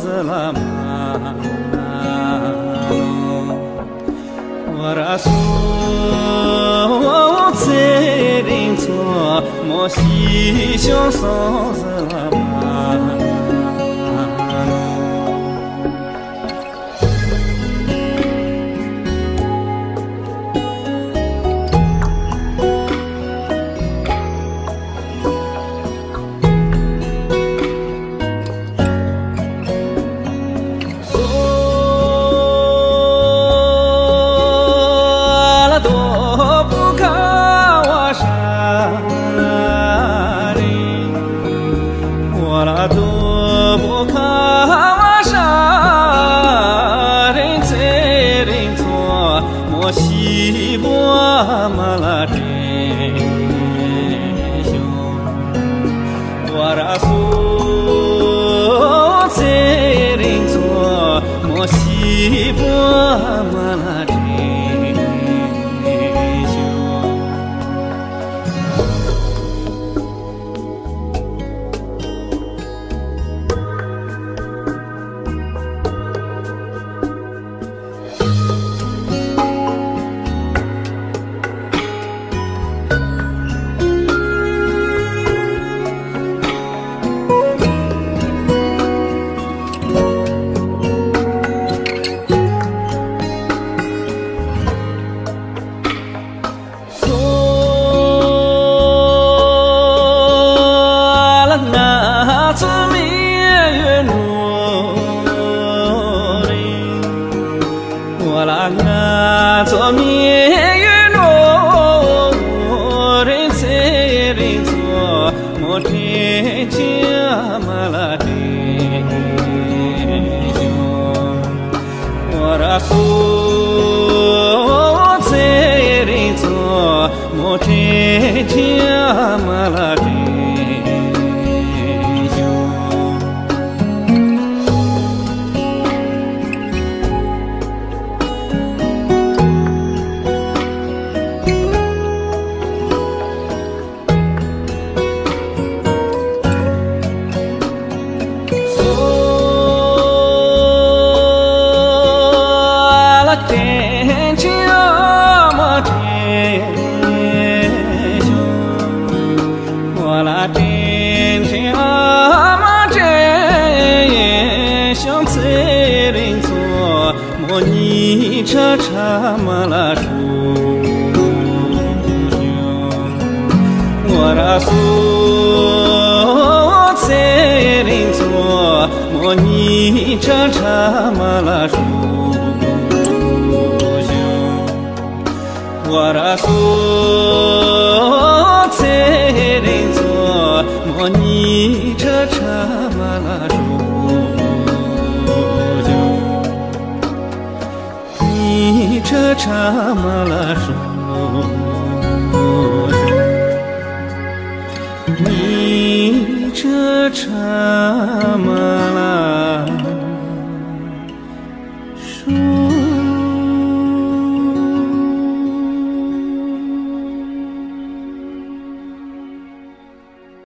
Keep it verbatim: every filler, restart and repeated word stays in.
ཟི་ལ་མ་ནོ། ཝ་ར་སོ་ཚེ་རིང་མཚོ་མོ་ཤི་ཤོང་སོང་ཟི་ལ་མ་ནོ། ཤི་བོ་མ་ལ་དྲན་ཤོག། ཝ་ར་སོ་ཚེ་རིང་མཚོ་མོ་ཤི་བོ་མ་ལ་དྲན་ཤོག། སོ་ལ་ང་ཚོ་མི་ཡོད་ནོ་རེད། འོ་ལ་ང་ཚོ་མི་ཡོད་ནོ་རེད། ཚེ་རིང་མཚོ་མོ་དྲན་ཆེ་མ་ལ་དྲན་ཤོག། ཝ་ར་སོ་ཚེ་རིང་མཚོ་མོ་དྲན་ཆེ་མ་ལ་དྲན་ཤོག། སོ་ལ་དྲན་ཆེ་མ་དྲན་ཤོག། ཝ་ལ་དྲན་ཆེ་མ་དྲན་ཤོག། ཚེ་རིང་མཚོ་མོ་གཉིས་ཆ་ཁྲ་མ་ལ་ཧྲུག་ཤོག། ཝ་ར་སོ་ཚེ་རིང་མཚོ་མོ་གཉིས་ཆ་ཁྲ་མ་ལ་ཧྲུག་ཤོག། ཝ་ར་སོ་ཚེ་རིང་མཚོ་མོ་གཉིས་ཁྲ་ཁྲ་མ་ལ་ཧྲུག་ཤོག། གཉིས་ཁྲ་ཁྲ་མ་ལ་ཧྲུག་ཤོག། གཉིས་